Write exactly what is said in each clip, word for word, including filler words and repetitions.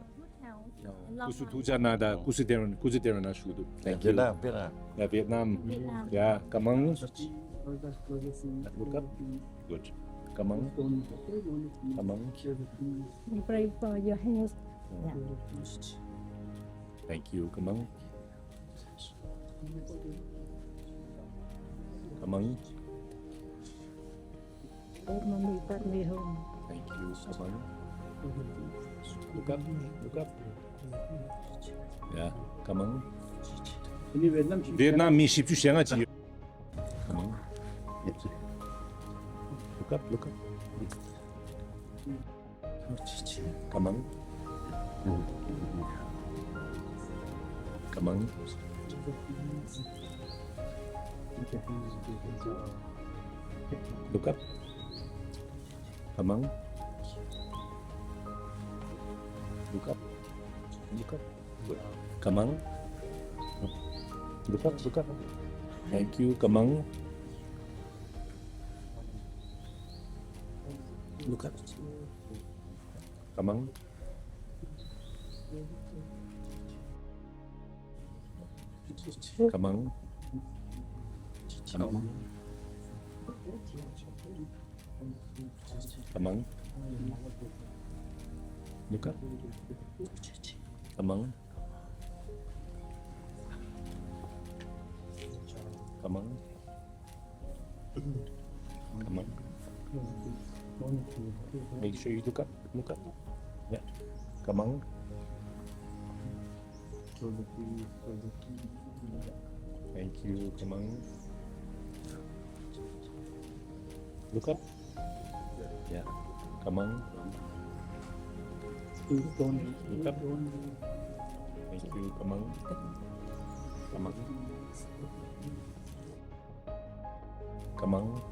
ཡང་སྐུ་གཟུགས་ཐུགས་ཅག་གནང་དང་སྐུ་གཟུགས་བསྟན་སྐུ་གཟུགས་བསྟན་རོགས་གནང་ཞུ་གི་འདུག Thank you. ཝེ་ནམ། ཝེ་ནམ། ཡ་ཝེ་ནམ། ཡ་ཀ་མང་། Look up. Good. ཀ་མང་། ཀ་མང་། Pray for your health. Yeah. Thank you. ཀ་མང་། ཀ་མང་། Mommy, got me home. Thank you. ཀ་མང་། Look up. Look up. ཡ་ཀ་མང་། ཝེ་ནམ་མི་བཞི་བཅུ་ཞེ་ལྔ་ཅིག་ཡོད། ཀ་མང་། Look up. Look up. ཀ་མང་། ཀ་མང་། Look up. ཀ་མང་། Look up. Look up. Good. ཀ་མང་། Look up. Look up. Thank you. ཀ་མང་། Look up. ཀ་མང་། ཀ་མང་། ཀ་མང་། ཀ་མང་། Look up. ཀ་མང་། ཀ་མང་། ཀ་མང་། Make sure you look up, look up. Yeah. Come on. Thank you. Come on. Look up. Yeah. Come on. Look up. Thank you. Come on. Come on. Come on.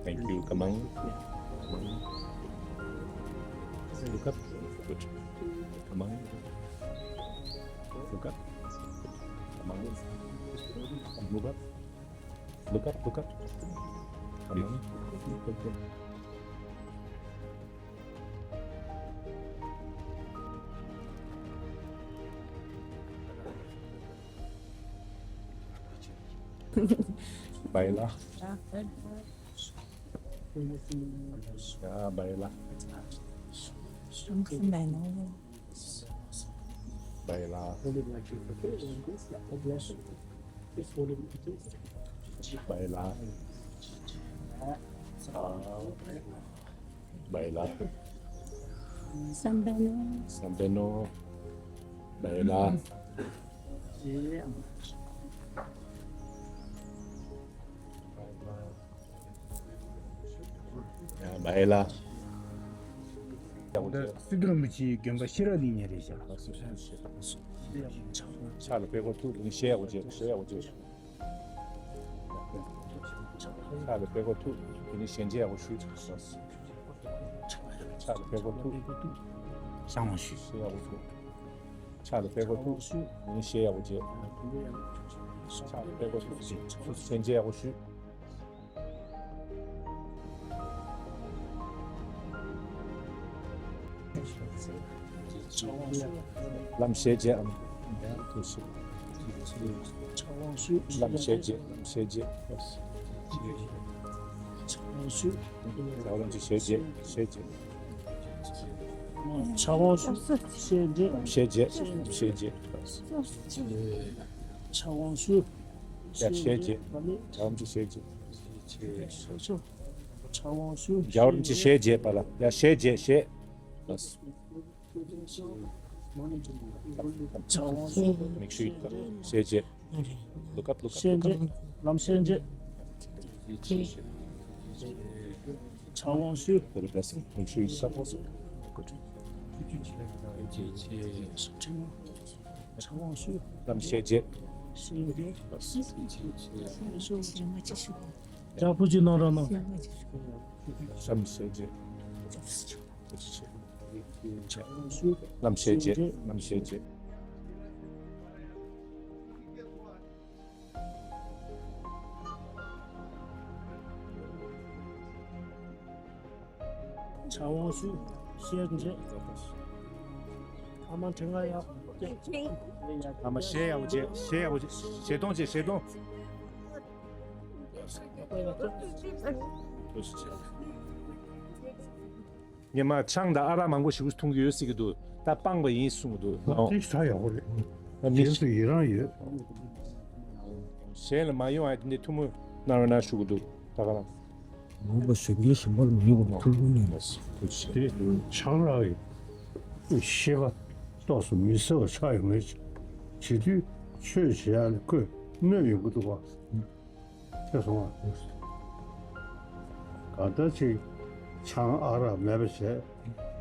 Thank you. Come on. Come on. Look up. Good. Come on. Look up. Come on. Move up. Look up, look up. Come on. Baila. Ya, baila. Baila. Baila. Baila. Sambeno. Sambeno. Baila. ཡ། མ་ཡེ་ལ། འདི་སི་ཏུ་རིན་པོ་ཆེའི་དགོན་པ་ཤེས་རབ་གླིང་ནས་རེད་ཤག་ཕྱག་ལ་པད་ཀོ་ཐུག་དེ་ནི་ཞལ་ཡག་པོ་བྱས། ཞལ་ཡག་པོ་བྱས། ཕྱག་ལ་པད་ཀོ་ཐུག་དེ་ནི་ཞལ་མཇལ་ཡག་པོ་ཞུས། ཕྱག་ལ་པད་ཀོ་ཐུག་བཤང་བ་ཞུས། ཞལ་ཡག་པོ་ཐུག་ཕྱག་ལ་པད་ཀོ་ཐུག་དེ་ནི་ཞལ་ཡག་པོ་བྱས། ཕྱག་ལ་པད་ཀོ་ཐུག་ཞལ་མཇལ་ཡག་པོ་ཞུས། ལམ་ཞལ་མཇལ། ལམ་ཞལ་མཇལ། ལམ་ཞལ་མཇལ། ཕྱག་དབང་ཞུ། ཕྱག་དབང་ཞུ། ཞལ་མཇལ། ཞལ་མཇལ། ཕྱག་དབང་ཞུ། ཞལ་མཇལ། ལམ་ཞལ་མཇལ། ལམ་ཞལ་མཇལ། ཕྱག་དབང་ཞུ། ཡ། ཞལ་མཇལ། རྒྱལ་བ་རིན་པོ་ཆེ་ཞལ་མཇལ། ཕྱག་དབང་ཞུ། རྒྱལ་བ་རིན་པོ་ཆེ་ཞལ་མཇལ་པ་ལ། ཡ། ཞལ་མཇལ། ཞལ། Make sure you look up. ཞལ་མཇལ། Look up, look up, ཞལ་look up. མཇལ། ལམ་ཞལ་མཇལ། ཕྱག་དབང་ཞུ། Very blessed. Make sure you look up also. Good. ཕྱག་དབང་ཞུ། ལམ་ཞལ་མཇལ། ཞལ་མཇལ། ཕྱག་དབང་ཞུ། ཡག་པོ་ཅིག་གནང་རོགས་གནང་། ལམ་ཞལ་མཇལ། ཕྱག་དབང་ཞུ། ལམ་ཞལ་མཇལ། ལམ་ཞལ་མཇལ། ཕྱག་དབང་ཞུ། ཞལ་མཇལ། ཨ་མ་དྲན་ག་ཡག་ཨ་མ་ཞལ་ཡག་པོ་མཇལ། ཞལ་ཡག་པོ་མཇལ། ཞལ་གདོང་མཇལ། ཞལ་གདོང་། སྔོན་མ་ཆང་དང་ཨ་རག་མང་པོ་ཞེ་པོ་འཐུང་གི་ཡོད་ཟེར་གྱི་འདུག་ད་སྤངས་པ་ཡིན་གསུང་གི་འདུག་ཨོ། དེ་ཞེ་དྲག་ཡག་པོ་རེད། ཨ་མི་གཞན་ཚོ་ཡི་རང་ཡོད། གཞན་ལ་མ་ཡོང་ཨ། དེ་འདྲའི་ཐུགས་སྨོན་གནང་རོགས་གནང་ཞུ་གི་འདུག་ད་ག་རང་། ནོར་བ་གཞོན་སྐྱེས་གཞན་པ་ལ་མི་ཡོང་བ་ཐུགས་སྨོན་གནང་། དེ་ཆང་རག་གི་ཤེས་པ་ཏོག་ཙམ་མི་གསལ་བ་ཆགས་ཡོང་ངེས་བྱེད་དུས་ཆོས་བྱེད་ཡག་ལ་ཁོས་གནོད་ཡོང་གི་འདུག་བ། ཤེས་སོང་ང་། གང་ལྟར་ཅིག་ཆང་ཨ་རག་མེད་པ་བྱས་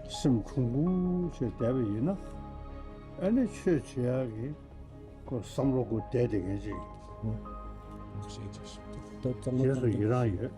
སེམས་ཁུང་ཁུང་བྱས་བསྡད་པ་ཡིན་ན། ཨ་ནི་ཆོས་བྱེད་ཡག་གི་ཁོ་བསམ་བློ་ཁོ་བསྡད་བསྡད་མཁན་ཅིག་རྗེས་སུ་ཡི་རང་ཡོད།